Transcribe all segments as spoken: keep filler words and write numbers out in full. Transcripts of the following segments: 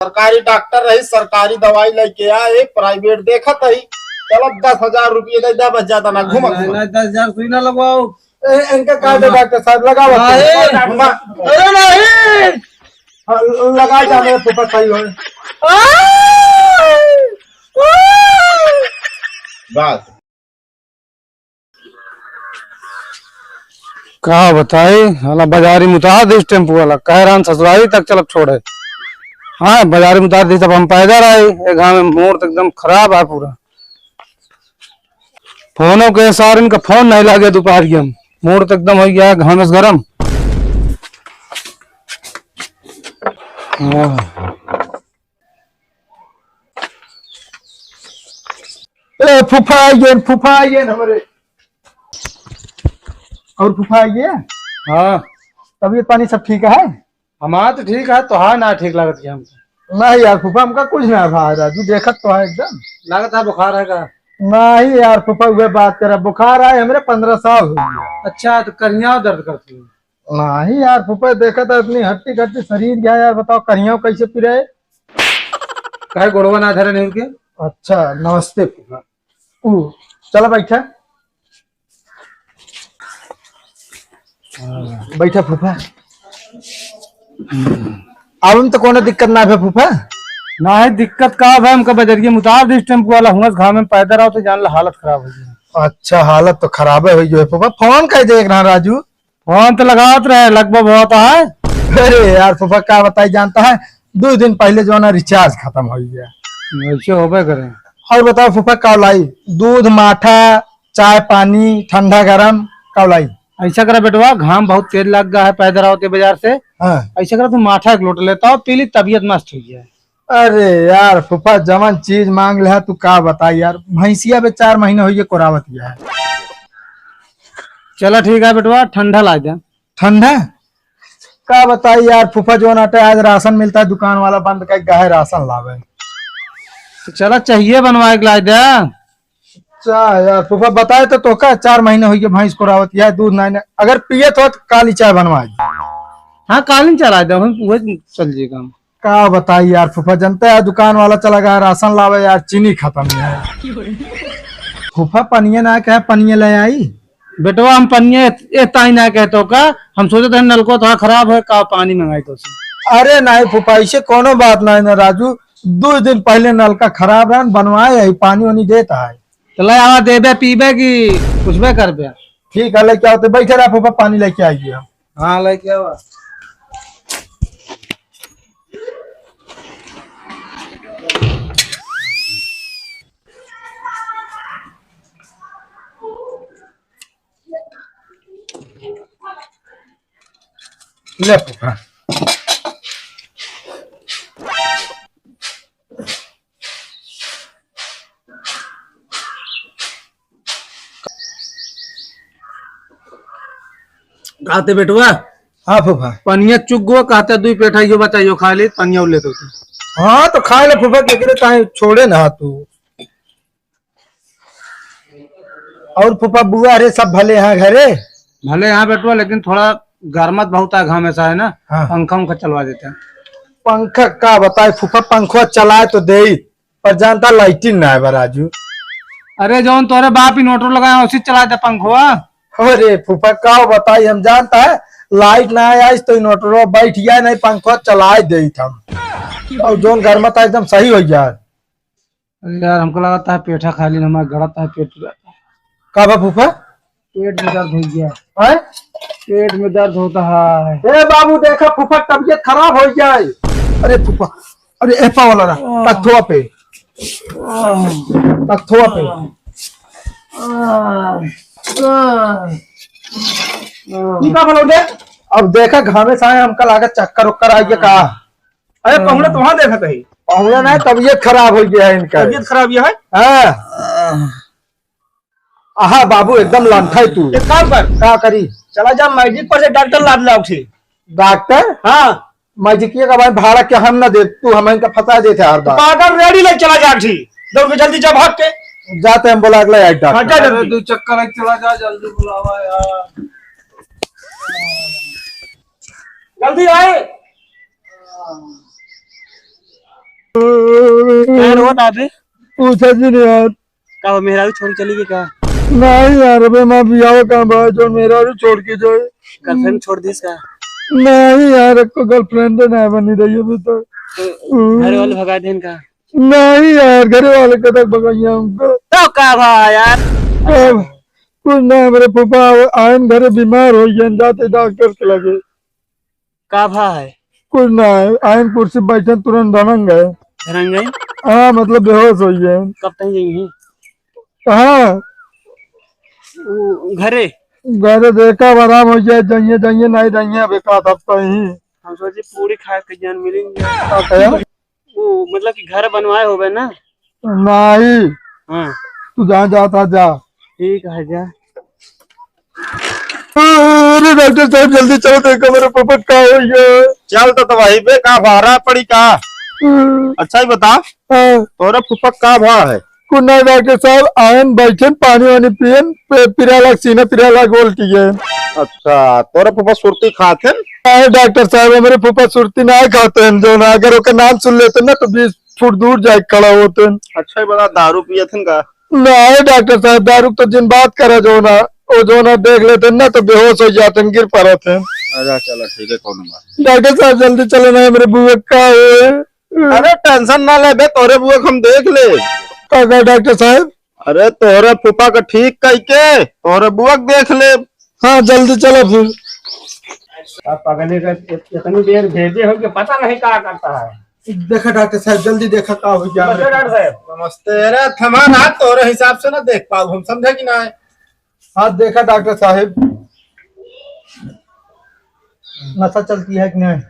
सरकारी डॉक्टर रही, सरकारी दवाई लेके आए, प्राइवेट देखत ही। चलो, दस हजार रुपये दे दे, बस ज्यादा ना घूमा। नहीं, नहीं, दस हजार सुई ना लगवाओ। ए, इनका का दे डॉक्टर साहब, लगाओ। अरे नहीं। हाँ, लगा जा, मेरे फूफा सही होए। बस। का बताई, साला बाजारी में उतार दिस टेम्पू वाला, कह रहा ससुरारी तक चलब छोड़े। हाँ, बाजारी में उतार दिस, तब हम पैदल आए, ये गाँव में मोड़ तो एकदम खराब है पूरा। फोनो के सार इनका फोन नहीं लागे दोपहरिया में, मोड़ तो एकदम हो गया है घाम से गरम। हाँ। ए, फूफा आइए, फूफा आइए हमरे। और फूफा आइए। हाँ। तबीयत पानी सब ठीक है? हमार तो ठीक है, तोहार ना ठीक लागत कि हमको। नहीं यार फूफा, हमका कुछ ना भा राजू, देखत तो है एकदम। लागत है बुखार है का? नहीं यार फूफा, वह बात करा, बुखार आए हमरे पन्द्रह साल हो गया। अच्छा, तो करिया दर्द करती है? नहीं यार फूफा, देखत है इतनी हट्टी कट्टी शरीर गया यार, बताओ करिया कैसे पिराए? काहे गोड़वा ना धरे नहीं के? अच्छा, नमस्ते फूफा। ऊ, चला बैठा। बैठा फूफा। अब हम तो कोनो दिक्कत ना है फूफा। ना है दिक्कत का है, हमका बजरिया में उतार दिस टेम्पू वाला, हुआ घाम में पैदल आओ तो जान ला हालत खराब हो गई। अच्छा, हालत तो खराब है, हो गई है फूफा। फोन कर दे एक ना राजू। फोन तो लगावत रहे, लगभग बहुत है। अरे यार फूफा, का बताई, जानता है, दो दिन पहले जो है ना, रिचार्ज खत्म हो गया। वैसे होबे करे। और बताओ फूफा, का लाई? दूध, माठा, चाय, पानी, ठंडा, गरम, का लाई? ऐसा करा बेटवा, घाम बहुत तेज लग गया है, पैदल आओ ते बाजार से। हाँ। ऐसा करा, तू माठा एक लोट लेता हो, पी ली, तबीयत मस्त हो जाए। अरे यार फूफा, जवन चीज मांग ले, तू का बताई यार, भैंसिया बे चार महीने होइए कोरावत गया है। चला ठीक है बेटवा, ठंडा ला दे। ठंडा? का बताई यार फूफा, जो नाटे आज राशन मिलता है, दुकान वाला बंद कर गया है राशन लावे। तो चला चाहिए बनवाए के ला दे। चाय यार फूफा, बताए तो तोका, चार महीने होइए भैंस कोरावत गया है, दूध नहीं, नहीं। अगर पिए तो काली चाय बनवाए। हाँ, काली चला दे, हम वही चल जी काम। का बताई यार फूफा, जनते है दुकान वाला चला गया राशन लावे यार, चीनी खत्म है। फूफा पनिया ना कहे, पनिया ले आई। बेटवा हम पनिया ए ताई ना कहे तोका, हम सोचत है नलको तो खराब है, का पानी मंगाई तो से। अरे नहीं फूफा, ऐसे कोनो बात नहीं ना राजू, दो दिन पहले नलका खराब रहन, बनवाए है, पानी वानी देता है। तो ले आवा, देबे पीबे कि पूछबे करबे? ठीक है, लेके आओ तो बैठे रहा फूफा, पानी लेके आइए। हाँ, लेके आवा। ले फूफा। कहते बेटवा। हाँ फूफा। पनिया चुक गो, कहते दुई पेठा यो बचा, यो खा ले, पनिया ले तो। हाँ तो खा ले फूफा, के करे ताई छोड़े ना तू। और फूफा बुआ रे सब भले हैं घरे? भले हैं बेटवा, लेकिन थोड़ा गर्मत बहुत है, घाम ऐसा है ना। हाँ। पंखा उंखा चलवा देते हैं। पंखा का बताए फूफा, पंखवा चलाए तो देई, पर जानता लाइटिन ना है बा राजू। अरे जौन तोरे बाप inverter लगाया उसी चला दे पंखवा। अरे फूफा का बताई, हम जानता है लाइट ना आए आज तो inverter बैठ गया, नहीं पंखवा चलाए देई हम। और जौन गर्मत है एकदम सही हो जाए। अरे यार, हमको लगता है पेठा खा ली, हमारा गड़त है पेट। का बा फूफा? पेट में दर्द हो गया। हैं? पेट में दर्द होता है। ए बाबू, देखा फूफा तबीयत खराब हो जाए। अरे फूफा, अरे एपा वाला रहा, आह। तख्तवा पे। आह। तख्तवा पे। आह। आह। ई का बोलो दे? अब देखा घामे से आए, हमका लागत चक्कर उक्कर आ गया का। अरे पहुना, तोहा देखत है। पहुना ना, तबीयत खराब हो गया है इनका। तबीयत खराब ये है? हाँ। आहा बाबू, एकदम लंठा है तू। एक काम कर। का करी? चला जा मैजिक पर से डॉक्टर लाद लाओ ठी। डॉक्टर? हाँ। मैजिकिया का भाई भाड़ा के हम ना दे, तू हम इनका फंसा देते हर बार। पागल रेडी ले चला जा ठी। दौड़ के जल्दी जा भाग के। जाते हम बोला अगला एक हाँ, डॉक्टर। जा जल्दी। अरे, दो चक्कर एक चला जा, जल्दी बुलावा यार। जल्दी आए। का रे हो दादे? पूछा जिन यार। का हो, मेहरारू छोड़ चली गई का? नहीं यार, अबे माँ बियाह का भाई, जो मेहरारू छोड़ के जाए। गर्लफ्रेंड छोड़ दीस का? नहीं यार, एक गर्लफ्रेंड नहीं बनी रही अभी तो। तो घर वाले भगा देन का? नहीं यार, घर वाले कतक भगाइया हमको। तो का भा यार? अब कुछ ना, हमरे फूफा आयन घरे बीमार होइ गए, जाते डॉक्टर के लगे। का भा है? कुछ ना है, आयन कुर्सी बैठे तुरंत धनंग है। धनंग है? हाँ, मतलब बेहोश होइ गए। कब तक जाइए? कहाँ? उ, घरे। घरे देखा, अब आराम होइ जाए, जाइए, जाइए, नहीं जाइए, अब एक आध हफ्ता ही। हम सोचे पूरी खाए के जान मिलेंगे। का कहा? वो मतलब कि घर बनवाए होबे ना? नहीं। हाँ। तू जहाँ जाता जा। ठीक है, जा। अरे डॉक्टर साहब, जल्दी चलो, देखो मेरे पापा का हो गया। चल तो, तो वही पे का भारा पड़ी का? हम्म। अच्छा ही बता, हाँ। तोरा फूफा का भा है? कुछ ना डॉक्टर साहब, आयन बैठन, पानी वानी पियन, पे-, पिराला, सीना पिराला, गोल की गए। अच्छा, तोरा फूफा सुरती खात हैं? नहीं डॉक्टर साहब, हमरे फूफा सुरती ना खाते हैं, जो ना अगर ओकर नाम सुन लेते ना तो बीस फुट दूर जाके खड़ा होते हैं। अच्छा ही बता, दारू पियत हैं का? नहीं डॉक्टर साहब, दारू तो जिन बात करे जो ना, वो जो ना देख लेते हैं ना तो बेहोश हो जाते हैं, गिर पड़ते हैं। अच्छा चलो ठीक है, कौन बात। डॉक्टर साहब जल्दी चलो ना, मेरे बुआ का है। अरे टेंशन ना ले बे, तोरे बुआ के हम देख ले। का, का डॉक्टर साहब? अरे तोरे फूफा का ठीक कह के तोरे बुआ के देख ले। हाँ जल्दी चलो फिर। अब पगले का इत-, इतनी देर भेजे हो कि पता नहीं क्या करता है। देखा डॉक्टर साहब, जल्दी देखा का हो गया। नमस्ते डॉक्टर साहब। नमस्ते। अरे थमा ना, तोरे हिसाब से ना देख पाऊ हम, समझे कि ना? हाँ देखा डॉक्टर साहब, नशा चलती है कि नहीं?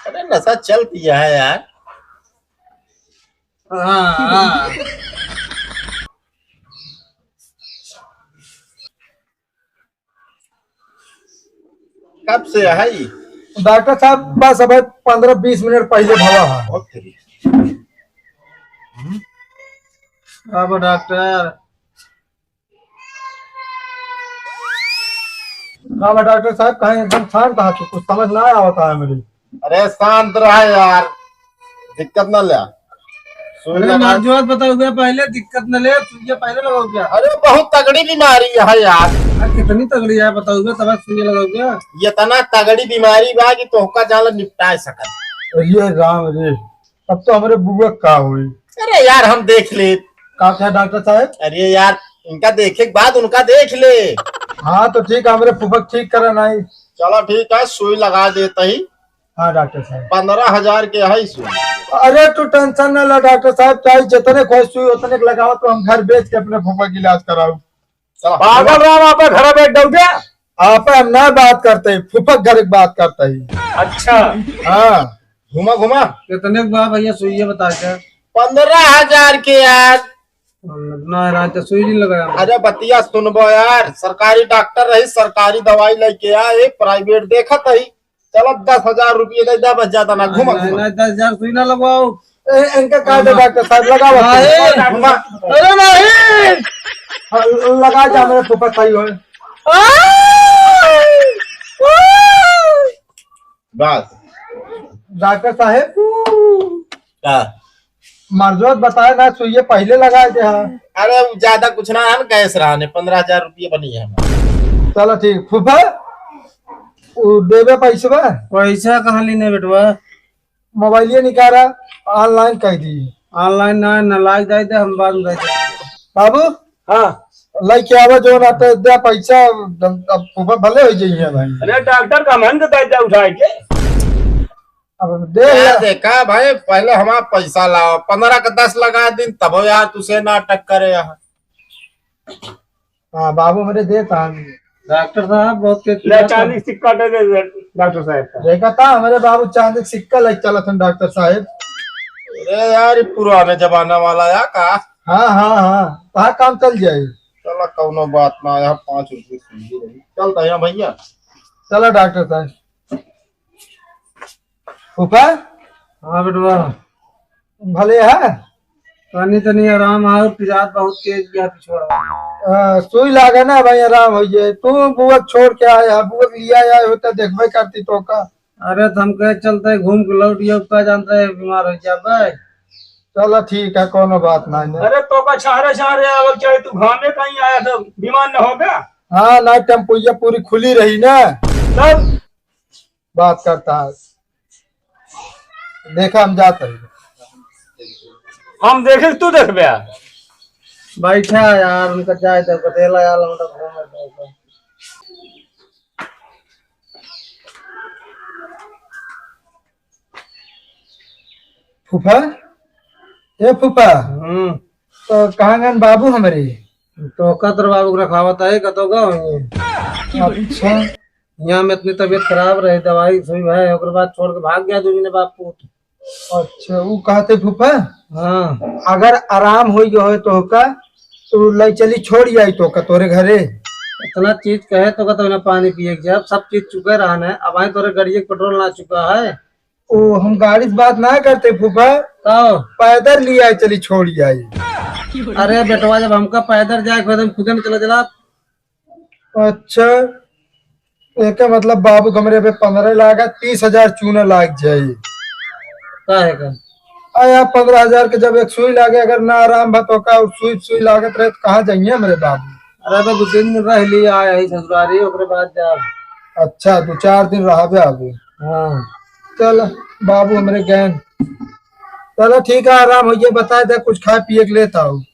अरे नशा चलती है यार। हाँ, हाँ। कब से है ई? डॉक्टर साहब, बस अब पन्द्रह बीस मिनट पहिले भवा है। बहुत तेरी। अब डॉक्टर। का बा डॉक्टर साहब, कहीं एकदम शांत है, कुछ समझ ना आवता है मेरी। अरे शांत रहा यार, दिक्कत ना ले। सुई अरे लगा। नाजुआत बताओ भैया, पहले दिक्कत न ले, सुइया पहले लगाओ क्या? अरे बहुत तगड़ी बीमारी है यार। अरे कितनी तगड़ी है बताओ भैया, तब सुइया लगाओ क्या? ये इतना तगड़ी बीमारी बा कि तोहका जान ला निपटाए सकत। अरे राम रे, अब तो हमरे बुआ का होई? अरे यार हम देख ले। का क्या डॉक्टर साहब? अरे यार इनका देखे के बाद उनका देख ले। हाँ तो ठीक है, हमरे फुफक ठीक करा नहीं। चलो ठीक है, सुई लगा देता ही। हाँ डॉक्टर साहब। पन्द्रह हजार के है सुई। अरे तू टेंशन ना ला डॉक्टर साहब, चाहे जितने खोज सुई उतने के लगाओ, तो हम घर बेच के अपने फूफा की इलाज कराओ। चलो। पागल राम, आप घर बैठ जाओ क्या? आप हम ना बात करते, फूफा घर की बात करते ही। अच्छा। हाँ। घुमा घुमा। कितने के बा भैया सुई ये बता क्या? पन्द्रह हजार के यार। ना रात सुई नहीं लगाया। अरे बतिया सुनबो यार, सरकारी डॉक्टर रही, सरकारी दवाई लेके आ, एक प्राइवेट देखत ही। चलो दस हजार रुपये दे दे, बस ज्यादा ना, घुमा, नहीं, घुमा। नहीं, दस हजार सुई ना लगवाओ। ए, इनका काट दे डॉक्टर साहब, लगाओ। नहीं। घुमा। अरे नहीं। हाँ, लगा जा, मेरे फूफा सही होए। बस। डॉक्टर साहेब। का? मर्जोत बताए ना, सुइये पहिले लगाए दे हा। अरे, उ ज्यादा कुछ ना है ना, गैस रहा ने, पन्द्रह हजार रुपये बनी है हमारे। चलो ठीक, फूफा, उ देबे पैसवा? पैसा कहाँ लेने बेटवा? मोबाइलिया निकाला, online कर दी। Online ना, ना लाग जाए दे, हम बाद में दे दे। बाबू, हाँ। लइके आवा जो ना तो दे पैसा, अब फूफा भले हो जाइए भाई। अरे डॉक्टर का मन के दे दे उठा के। अब दे यार। देखा भाई, पहले हमारा पैसा लाओ, पन्द्रह का दस लगा दिन, तब यार तुसे नाटक करे यहाँ। हाँ, बाबू मेरे देता है। डॉक्टर साहब, बहुत तेज ले, पिलाता। चांदी सिक्का दे दे डॉक्टर साहब का। देखा था, हमारे बाबू चांदी सिक्का लेके चला था डॉक्टर साहब। अरे यार, ये पुराने जमाना वाला यार का। हाँ, हाँ, हाँ, वहाँ काम चल जाए। चला, कौनो बात ना, यहाँ पाँच रुपये सुई रही। चलता है भैया। चला डॉक्टर साहब। फूफा? हाँ बेटवा। भले है? तनी तनी आराम आओ, पिरात बहुत तेज गया पिछवाड़ा। हाँ, सुई लागे ना भाई, आराम हो जाए। तू बुआ छोड़ के आए है, बुआ लिया आए होता देखबे करती तो का। अरे तो हम कहे चलते घूम के लौट गया, का जानता है बीमार हो गया भाई। चला ठीक है, कोनो बात नाहीं है। अरे तोका छहरे छहरे आवल चाहे, तू घामे कहीं आया तो बीमार न हो गया? हाँ ना, टेम्पुइया पूरी खुली रही ना। तब बात करता है। देखा, हम जात हई। हम देखे कि तू देखबे? बैठा यार, उनका चाय तो बतेला यार, हम तो घूमे जाए। फूफा, ए फूफा, हम्म। तो कहाँ गन बाबू हमरे? तोका तोर बाबू के रखावत है, कतो का होइए? अच्छा। यहाँ में इतनी तबीयत खराब रही, दवाई सुई है, ओकर बाद छोड़ के भाग गया दो जने बाप पूत। अच्छा, ऊ कहते फूफा, हाँ। अगर आराम हो गयो है तोहका, तो ले चली छोड़ आई तोका तोरे घरे। इतना चीज कहे तोका तो ना पानी पिए के, जब सब चीज चुके रहन है, अब आई तोरे गाड़िए के पेट्रोल ना चुका है। ओ, हम गाड़ी से बात ना करते फूफा, का? पैदल ले आए चली छोड़ आई। अरे बेटवा, जब हमका पैदल जाए के होई, तो हम खुदे न चला चला। अच्छा, एके मतलब बाबू के हमरे पे पन्द्रह लागा, तीस हजार चूना लाग जाई। काहे का? आ यार, पन्द्रह हजार के जब एक सुई लागे, अगर ना आराम बा तो का, और सुई, सुई लागत रहे तो कहाँ जाइए हमरे बाबू? अरे तो दो तीन दिन रह लिया, यही ससुरारी, ओकरे बाद जा। अच्छा, दो चार दिन रहबे अभी। हाँ। चल बाबू हमरे गए। चलो ठीक है, आराम होइए, बता दे कुछ खाए पिए के लेता हूँ।